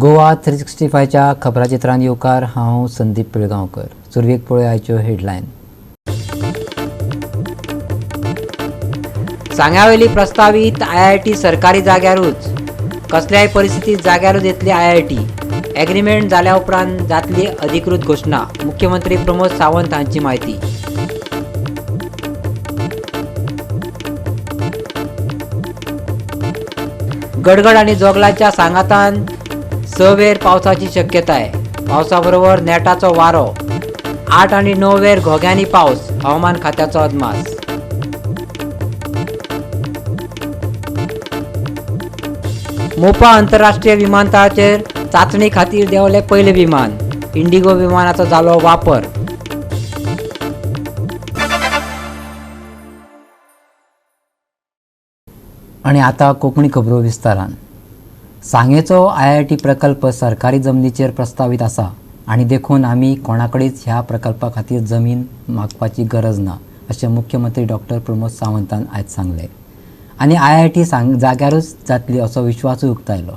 गोवा 365च्या खबराचित्रांत येवकार. हांव संदीप पिळगांवकर. सुरवेक पळोवया आयच्यो हेडलायन. सांग्यावेली प्रस्तावीत IIT सरकारी जाग्यारूच, कसल्याय परिस्थितीत जाग्यारूच येतली IIT. Agreement जाल्या उपरांत जातली अधिकृत घोशणा, मुख्यमंत्री प्रमोद सावंत हांची म्हायती. गडगड आनी जोगलाच्या सांगातान 6 वेर पावसाची शक्यताय. पावसाबरोबर नेटाचो वारो. 8 आनी 9 वेर घोग्यांनी पावस, हवामान खात्याचो अदमास. मोपा आंतरराष्ट्रीय विमानतळाचेर चांचणी खातीर देंवलें पयलें विमान. इंडिगो विमानाचो जालो वापर. आनी आतां कोंकणी खबरो विस्तारान. सांगेचो IIT प्रकल्प सरकारी जमनीचेर प्रस्तावीत आसा आनी देखून आमी कोणाकडेच ह्या प्रकल्पा खातीर जमीन मागपाची गरज ना, अशें मुख्यमंत्री डॉक्टर प्रमोद सावंतान आयज सांगलें आनी IIT जाग्यारूच जातली असो विश्वासूय उक्तायलो.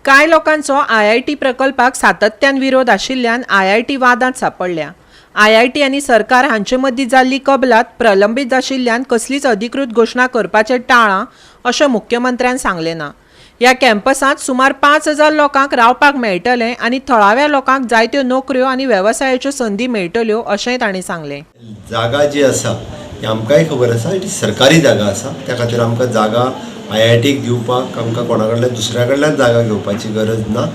कांय लोकांचो IIT प्रकल्पाक सातत्यान विरोध आशिल्ल्यान IIT वादांत सांपडल्या. IIT आनी सरकार हांचे मदीं जाल्ली कबलात प्रलंबीत आशिल्ल्यान कसलीच अधिकृत घोशणा करपाचें टाळां अशें मुख्यमंत्र्यान सांगलें ना. ह्या कॅम्पसांत सुमार 5,000 लोकांक रावपाक मेळटलें आनी थळाव्या लोकांक जायत्यो नोकऱ्यो आनी वेवसायाच्यो संदी मेळटल्यो अशेंय तांणी सांगलें. जागा जी आसा ती आमकांय खबर आसा, ती सरकारी जागा आसा. त्या खातीर आमकां जागा IITक दिवपाक आमकां कोणा कडल्यान दुसऱ्या कडल्यान जागा घेवपाची गरज ना.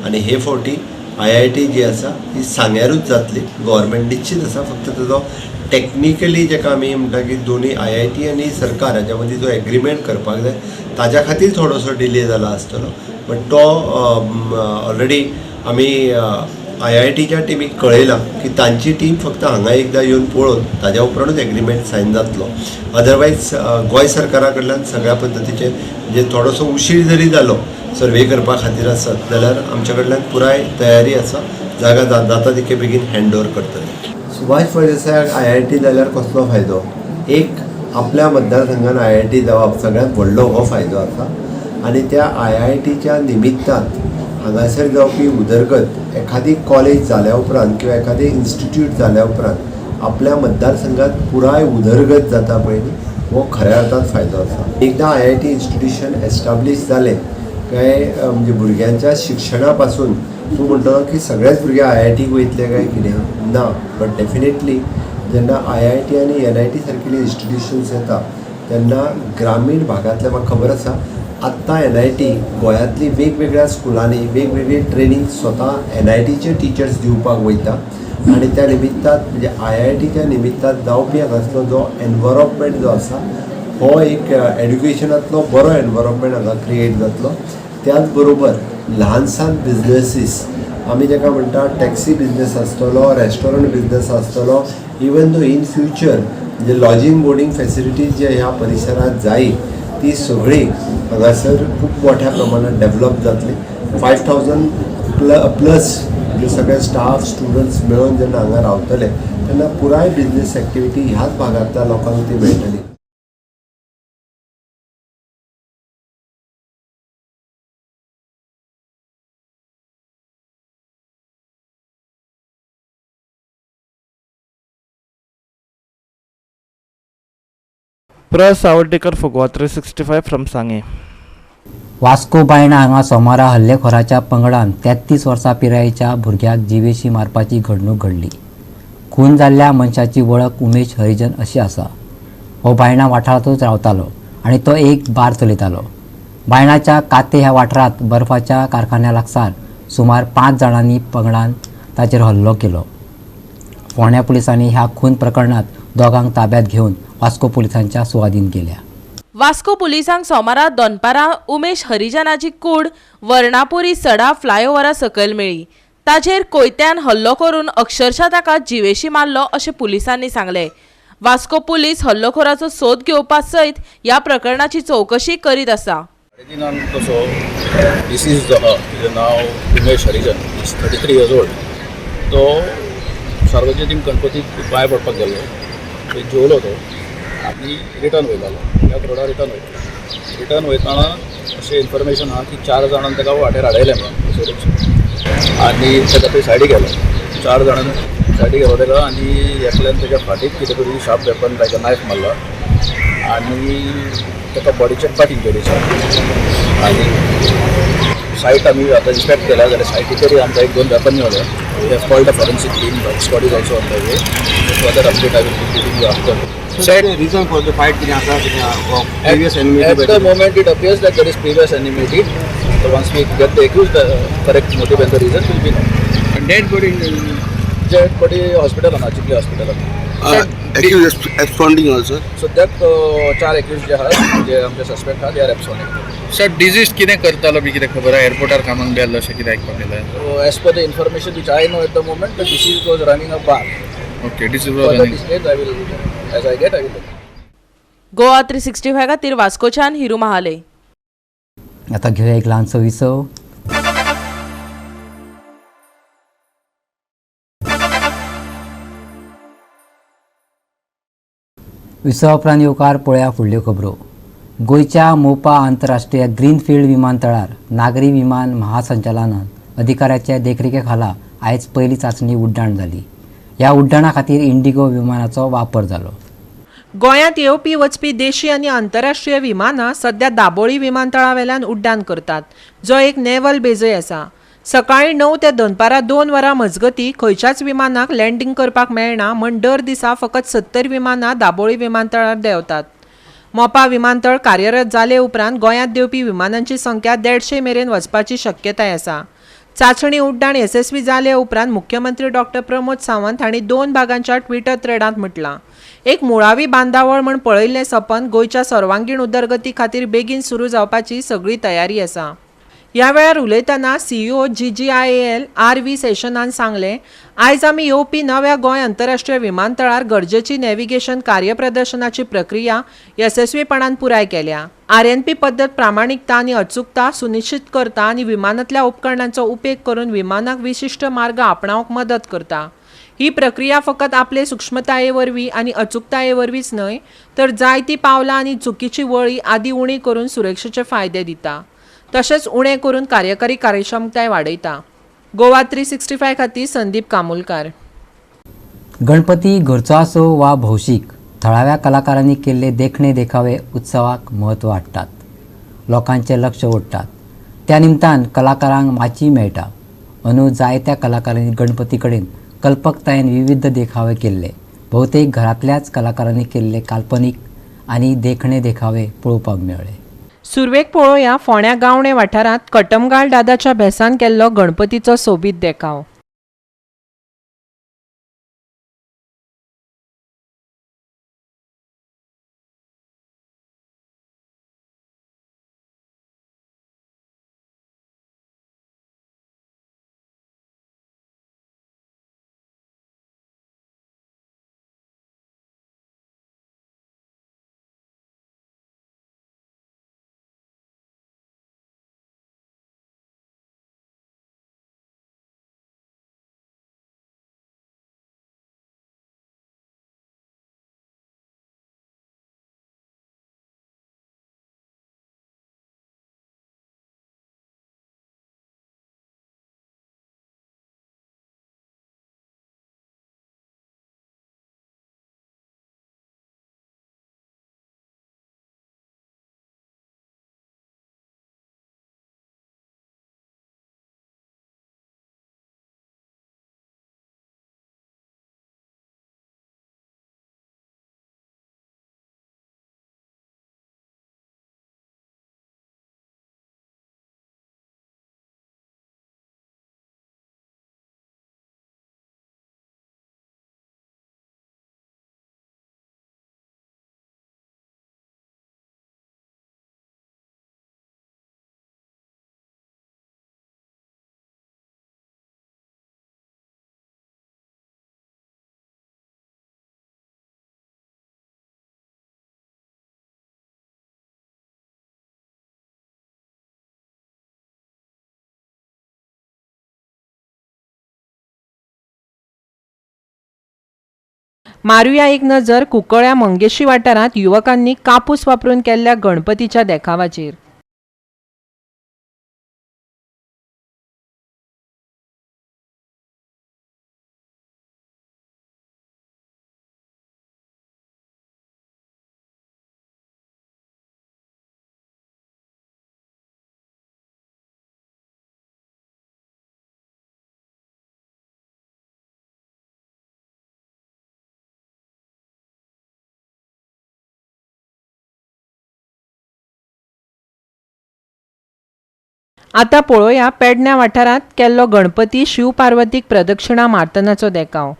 आनी हे फावटी IIT जी आसा ती सांग्यारूच जातली. गव्हर्मेंट निश्चीत आसा, फक्त तेजो टॅक्निकली जेका आमी म्हणटा की दोनूय IIT आनी सरकार हाच्या मदीं जो एग्रीमेंट करपाक जाय ताज्या खातीर थोडोसो डिले जाला आसतलो. बट तो ऑलरेडी आमी IITच्या टिमीक कळयलां की तांची टीम फक्त हांगा एकदां येवन पळोवन ताज्या उपरांतूच एग्रीमेंट सायन जातलो. अदरवायज गोंय सरकारा कडल्यान सगळ्या पद्दतीचे म्हणजे थोडोसो उशीर जरी जालो सर्वे करपा खातीर आसत जाल्यार आमच्या कडल्यान पुराय तयारी आसा, जागा जाता तितके बेगीन हँड ओवर करतले. सुभाष फळदेसायाक IIT जाल्यार कसलो फायदो? एक, आपल्या मतदारसंघान IIT जावप सगळ्यांत व्हडलो हो फायदो आसा. आनी त्या IITच्या निमित्तान हांगासर जावपी उदरगत, एखादी कॉलेज जाल्या उपरांत किंवा एखादें इन्स्टिट्यूट जाल्या उपरांत आपल्या मतदारसंघात पुराय उदरगत जाता पळय न्ही, हो खऱ्या अर्थान फायदो आसा. एकदां IIT institution एस्टाब्लीश जालें काय म्हणजे भुरग्यांच्या शिक्षणा पासून तूं म्हणटलो की सगळेच भुरगे IITक वयतले काय कितें ना, बट डेफिनेटली जेन्ना IIT आनी NIT सारकिल्ली इन्स्टिट्युशन्स येता तेन्ना ग्रामीण भागांतले म्हाका खबर आसा आत्तां NIT गोंयांतली वेगवेगळ्या स्कुलांनी वेगवेगळी ट्रेनींग स्वता NITचे टिचर्स दिवपाक वयता. आनी त्या निमित्तान म्हणजे IITच्या निमित्तान जावपी हांगासलो जो एनवायरोमेंट जो आसा हो एक एड्युकेशनांतलो बरो एनवायरोमेंट हांगा क्रिएट जातलो. त्याच बरोबर ल्हान सान बिजनसीस आमी जेका म्हणटा टॅक्सी बिजनस आसतलो, रेस्टॉरंट बिजनस आसतलो, इवन दो इन फ्युचर म्हणजे लॉजींग बोर्डींग फॅसिलिटीज जे ह्या परिसरांत जायी ती सगळी हांगासर खूब मोठ्या प्रमाणात डेवलप जातली. 5,000 प्लस म्हणजे सगळे स्टाफ स्टुडंट्स मेळून जेन्ना हांगा रावतले तेन्ना पुराय बिजनस एक्टिविटी ह्याच भागांतल्या लोकांक ती मेळटली. Pras Savardekar for Goa 365 from Sanguem. Vasco Baina हांगा सोमारा हल्लेखोराच्या पंगडान 33 वर्सां पिरायेच्या भुरग्याक जिवेशी मारपाची घडणूक घडली. खून जाल्ल्या मनशाची वळख उमेश हरिजन अशी आसा. हो बायणा वाठारांतूच रावतालो आनी तो एक बार चलयतालो. बायणाच्या काते ह्या वाठारांत बर्फाच्या कारखान्या लागसार सुमार 5 जाणांनी पंगडान ताचेर हल्लो केलो. फोंड्या पुलिसांनी ह्या खून प्रकरणांत दोगांक ताब्यात घेवन वास्को पुलिसांच्या सुवादीन केल्या. वास्को पुलिसांक सोमारा दनपारां उमेश हरिजनाची कूड वर्णापुरी सडा फ्लायओव्हरा सकयल मेळ्ळी. ताचेर कोयत्यान हल्लो करून अक्षरशः ताका जिवेशी मारलो अशें पुलिसांनी सांगलें. वास्को पुलीस हल्लोखोराचो सोद घेवपा सयत ह्या प्रकरणाची चवकशी करीत आसा. दिनांक तसो डिसीज जो आहा तेजें नांव Umesh Harijan, is 33 years old. तो सार्वजनीक गणपतीक पांय पडपाक गेल्लो, थंय जेवलो तो आनी रिटर्न वयतालो, ह्या रोडार रिटर्न वयतालो. रिटर्न वयतना अशें इन्फॉर्मेशन आहा की 4 जाणांनी ताका वाटेर आडयलें म्हणून आनी ताका थंय सायडीक गेलो. 4 जाणांनी सायडीक गेलो ताका आनी एकल्यान ताच्या फाटीक कितें तरी शार्प वेपन ताका नायफ मारलो आनी ताका बॉडीचेर पाट इंजरी आसा. आनी सायट आमी आतां इन्स्पेक्ट केल्या जाल्यार सायटीचेर आमकां 1-2 वेपन मेळ्ळें. We have called the forensic team, dog squad is also on the way. Further update I will be giving you after. So the reason for the fight कितें आसा previous enmity? At the moment it appears that there is previous enmity. So once we get the accused, the correct motive and the reason will be known. And dead body in the dead body hospital आहा, Chikhli hospital आहा. Accused absconding also. So that 4 accused जे आहा, जे आमचे suspect आहा, they are absconding. Sir, deceased कितें करतालो बी कितें खबर आहा? एअरपोर्टार कामाक बी आसलो अशें कितें आयकपाक येयलें? So as per the information which I know at the moment, the deceased was running a bar. Okay, deceased was running. Further details I will, as I get, I will. Goa 365 खातीर वास्कोच्यान हिरू महाले. आता घेऊया एक ल्हानसो विसव. विसवा उपरांत येवकार पळया फुडल्यो खबरो. गोंयच्या मोपा आंतरराष्ट्रीय ग्रीनफिल्ड विमानतळार नागरी विमान महासंचालनान अधिकाऱ्याच्या देखरेखे खाला आयज पयली चांचणी उड्डाण जाली. ह्या उड्डाणा खातीर इंडिगो विमानाचो वापर जालो. गोंयांत येवपी वचपी देशी आनी आंतरराष्ट्रीय विमानां सध्या दाबोळी विमानतळावेल्यान उड्डाण करतात, जो एक नेव्हल बेजय आसा. सकाळीं 9 ते दनपारां 2 वरां मजगतीं खंयच्याच विमानाक लँडींग करपाक मेळना म्हण दर दिसा फकत 70 विमानां दाबोळी विमानतळार देंवतात. मोपा विमानतळ कार्यरत जाले उपरांत गोंयांत देंवपी विमानांची संख्या 150 मेरेन वचपाची शक्यताय आसा. चांचणी उड्डाण येसस्वी जाले उपरांत मुख्यमंत्री डॉक्टर प्रमोद सावंत हांणी 2 भागांच्या ट्विटर थ्रेडांत म्हटलां, एक मुळावी बांदावळ म्हण पळयिल्लें सपन गोंयच्या सर्वांगीण उदरगती खातीर बेगीन सुरू जावपाची सगळी तयारी आसा. ह्या वेळार उलयतना CEO GGIAL RV सेशनान सांगलें, आयज आमी येवपी नव्या गोंय आंतरराष्ट्रीय विमानतळार गरजेची नॅव्हिगेशन कार्यप्रदर्शनाची प्रक्रिया येसस्वीपणान पुराय केल्या. RNP पद्दत प्रामाणिकता आनी अचूकता सुनिश्चित करता आनी विमानांतल्या उपकरणांचो उपेग करून विमानाक विशिश्ट मार्ग आपणावंक मदत करता. ही प्रक्रिया फकत आपले सूक्ष्मताये वरवीं आनी अचूकताये वरवींच न्हय तर जायतीं पावलां आनी चुकीची वळी आदी उणी करून सुरक्षेचे फायदे दिता, तशेंच उणें करून कार्यकारी कार्यक्षमताय वाडयता. गोवा 365 खातीर संदीप कामुलकार. गणपती घरचो आसो वा भौशीक, थळाव्या कलाकारांनी केल्ले देखणे देखावे उत्सवाक म्हत्व हाडटात, लोकांचें लक्ष ओडटात. त्या निमतान कलाकारांक माची मेळटा. अंदू जायत्या कलाकारांनी गणपती कडेन कल्पकतायेन विविध देखावे केल्ले. बहुतेक घरांतल्याच कलाकारांनी केल्ले काल्पनीक आनी देखणे देखावे पळोवपाक मेळ्ळे. सुरवेक पळोवया फोंड्या गावणे वाठारांत कटमगाळ दादाच्या भेसान केल्लो गणपतीचो सोबीत देखाव. मारुया एक नजर कुंकळ्या मंगेशी वाठारांत युवकांनी कापूस वापरून केल्ल्या गणपतीच्या देखावाचेर. आतां पळोवया पेडण्या वाठारांत केल्लो गणपती शिव पार्वतीक प्रदक्षिणा मारतनाचो देखाव.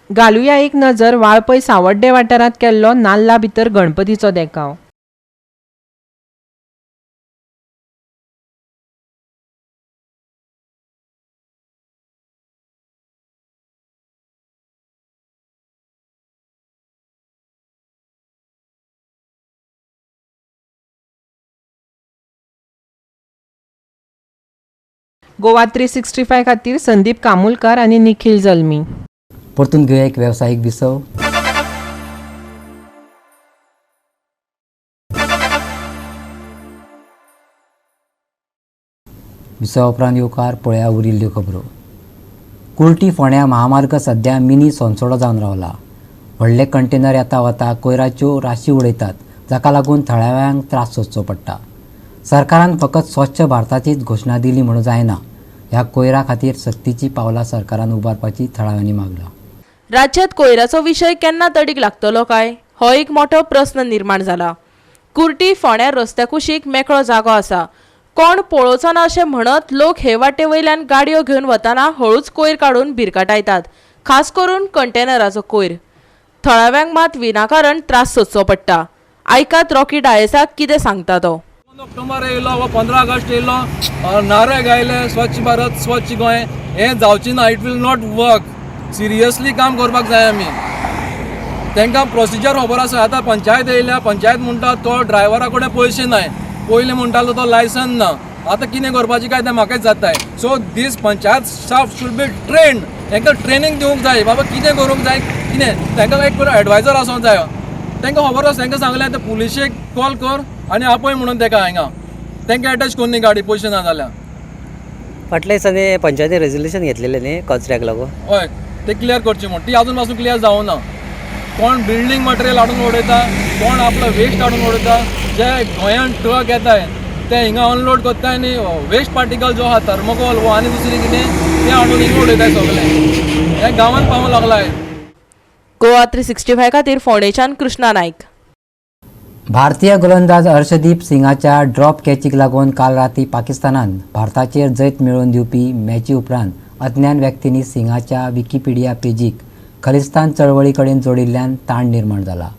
घालुया एक नजर वाळपय सावड्डे वाठारांत केल्लो नाल्ला भितर गणपतीचो देखाव. गोवा 365 खातीर संदीप कामुलकार आनी निखिल जल्मी. परतून घेवया एक वेवसायीक विसव. विसवा उपरांत येवकार पळया उरिल्ल्यो खबरो. कुर्टी फोंड्या महामार्ग सध्या मिनी सोनसोडो जावन रावला. व्हडले कंटेनर येता वता कोयराच्यो राशी उडयतात, जाका लागून थळाव्यांक त्रास सोंसचो पडटा. सरकारान फकत स्वच्छ भारताचीच घोशणा दिली म्हणून जायना, ह्या कोयरा खातीर सक्तीची पावलां सरकारान उबारपाची थळाव्यांनी मागला. राज्यात कोयराचो विशय केन्ना तडीक लागतलो काय हो एक मोठो प्रस्न निर्माण जाला. कुर्टी फोंड्यार रस्त्या कुशीक मेकळो जागो आसा, कोण पळोवचो ना अशें म्हणत लोक हे वाटे वयल्यान गाडयो घेवन वतना हळूच कोयर काडून भिरकाटायतात, खास करून कंटेनराचो कोयर. थळाव्यांक मात विनाकारण त्रास सोंसचो पडटा. आयकात रॉकी डायसाक कितें सांगता तो. 2 ऑक्टोबर येयलो वा 15 ऑगस्ट येयलो, नारे गायले स्वच्छ भारत स्वच्छ गोंय, हें जावचें ना. It will not work. Seriously काम करपाक जाय आमी. तांकां प्रोसिजर खबर आसा. आतां पंचायत येयल्या, पंचायत म्हणटा तो ड्रायव्हरा कडेन पयशे नाय, पयलीं म्हणटालो तो लायसन ना. आतां कितें करपाचें काय तें म्हाकाच जाताय. So this panchayat staff should be trained. तांकां ट्रेनींग दिवंक जाय, बाबा कितें करूंक जाय कितें. तांकां एक एडवायजर आसूंक जाय, तांकां खबर आसा. तांकां सांगलें आतां पुलिशेक कॉल कर आनी आपय म्हणून ताका हिंगा तांकां एटॅच करून गाडी पयशे ना जाल्यार. फाटल्या दिसांनी पंचायती रेजोल्युशन घेतलेलें न्ही कचऱ्याक लागून? हय, ते क्लियर करचे म्हूण. ती आजून पासून क्लियर जावना. कोण बिल्डींग मटेरियल हाडून उडयता, कोण आपलो वेस्ट हाडून उडयता. जे गोंयांत ट्रक येताय ते हिंगा अनलोड करताय आनी वेस्ट पार्टिकल जो आहा थर्मोकोल वो आनी दुसरें कितें तें हाडून हिंगा उडयताय सगळें. हें गांवांत पावूंक लागलाय. गोवा 365 खातीर फोंडेच्यान कृष्णा नायक. भारतीय गोलंदाज अर्शदीप सिंगाच्या ड्रॉप कॅचीक लागून काल राती पाकिस्तानान भारताचेर जैत मेळोवन दिवपी मॅची उपरांत अज्ञात व्यक्तींनी सिंगाच्या विकिपीडिया पेजीक खलिस्तान चळवळी कडेन जोडिल्ल्यान ताण निर्माण जाला.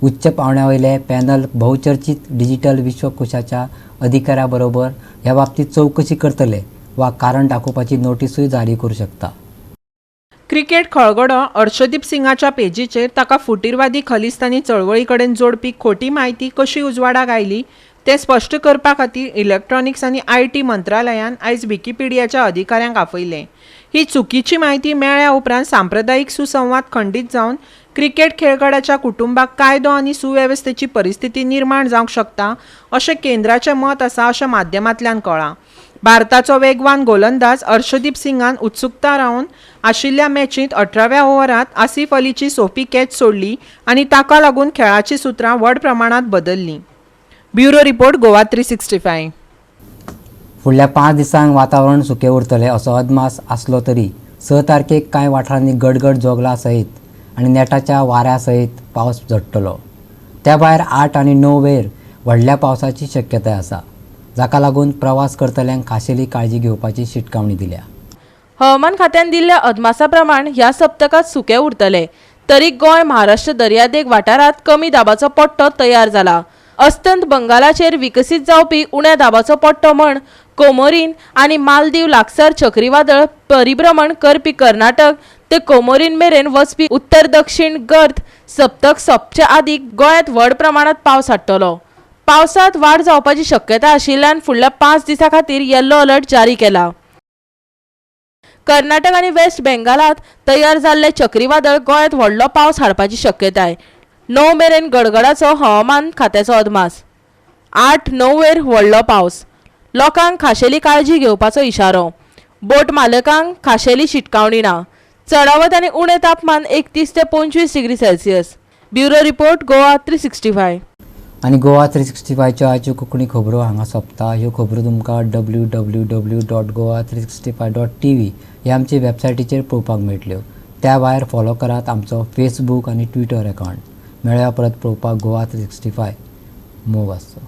उच्च पावंड्या वयले पॅनल बहुचर्चित डिजिटल विश्वकोशाच्या अधिकाऱ्या बरोबर ह्या बाबतीत चवकशी करतले वा कारण दाखोवपाची नोटीसूय जारी करूं शकता. क्रिकेट खळगडो अर्शदीप सिंगाच्या पेजीचेर ताका फुटीरवादी खलिस्तानी चळवळी कडेन जोडपी खोटी म्हायती कशी उजवाडाक आयली तें स्पश्ट करपा खातीर इलेक्ट्रॉनिक्स आनी IT मंत्रालयान आयज विकिपीडियाच्या अधिकाऱ्यांक आपयलें. ही चुकीची म्हायती मेळ्ळ्या उपरांत सांप्रदायीक सुसंवाद खंडीत जावन क्रिकेट खेळगड्याच्या कुटुंबाक कायदो आनी सुवेवस्थेची परिस्थिती निर्माण जावंक शकता अशें केंद्राचें मत आसा अशें माध्यमांतल्यान कळ्ळां. भारताचो वेगवान गोलंदाज अर्शदीप सिंगान उत्सुकता रावन आशिल्ल्या मॅचींत 18व्या ओव्हरांत आसिफ अलीची सोंपी कॅच सोडली आनी ताका लागून खेळाचीं सुत्रां व्हड प्रमाणांत बदल्लीं. Bureau report, Goa 365. फुडल्या 5 दिसांक वातावरण सुकें उरतलें असो अदमास आसलो तरी 6 तारखेक कांय वाठारांनी गडगड जोगला सयत आनी नेटाच्या वाऱ्या सयत पावस झडटलो. त्या भायर 8 आनी 9 वेर व्हडल्या पावसाची शक्यताय आसा, जाका लागून प्रवास करतल्यांक खाशेली काळजी घेवपाची शिटकावणी दिल्या. हवामान खात्यान दिल्ल्या अदमासा प्रमाण ह्या सप्तकांत सुकें उरतलें तरी गोंय महाराष्ट्र दर्यादेग वाठारांत कमी दाबाचो पट्टो तयार जाला. अस्तंत बंगालाचेर विकसीत जावपी उण्या दाबाचो पट्टो म्हण कोमोरीन आनी मालदीव लागसार चक्रीवादळ परिभ्रमण करपी कर्नाटक ते कोमोरीन मेरेन वचपी उत्तर दक्षिण गर्द सप्तक सोंपचे आदीं गोंयांत व्हड प्रमाणांत पावस हाडटलो. पावसांत वाड जावपाची शक्यता आशिल्ल्यान फुडल्या 5 दिसां खातीर येल्लो अलर्ट जारी केला. कर्नाटक आनी वेस्ट बेंगालांत तयार जाल्लें चक्रीवादळ गोंयांत व्हडलो पावस हाडपाची शक्यताय. 9 मेरेन गडगडाचो हवामान खात्याचो अदमास. 8-9 वेर व्हडलो पावस. लोकांक खाशेली काळजी घेवपाचो इशारो. बोट मालकांक खाशेली शिटकावणी ना. चडावत आनी उणें तापमान 31 ते 25 degree Celsius. Bureau report, Goa 365. आनी गोवा 365च्यो आयच्यो कोंकणी खबरो हांगा सोंपता. ह्यो खबरो तुमकां www.goa365.tv ह्या आमचे वेबसायटीचेर पळोवपाक मेळटल्यो. त्या भायर फॉलो करात आमचो फेसबूक आनी ट्विटर अकावंट. मेळया परत पळोवपाक गोवा 365. मोग आसचो.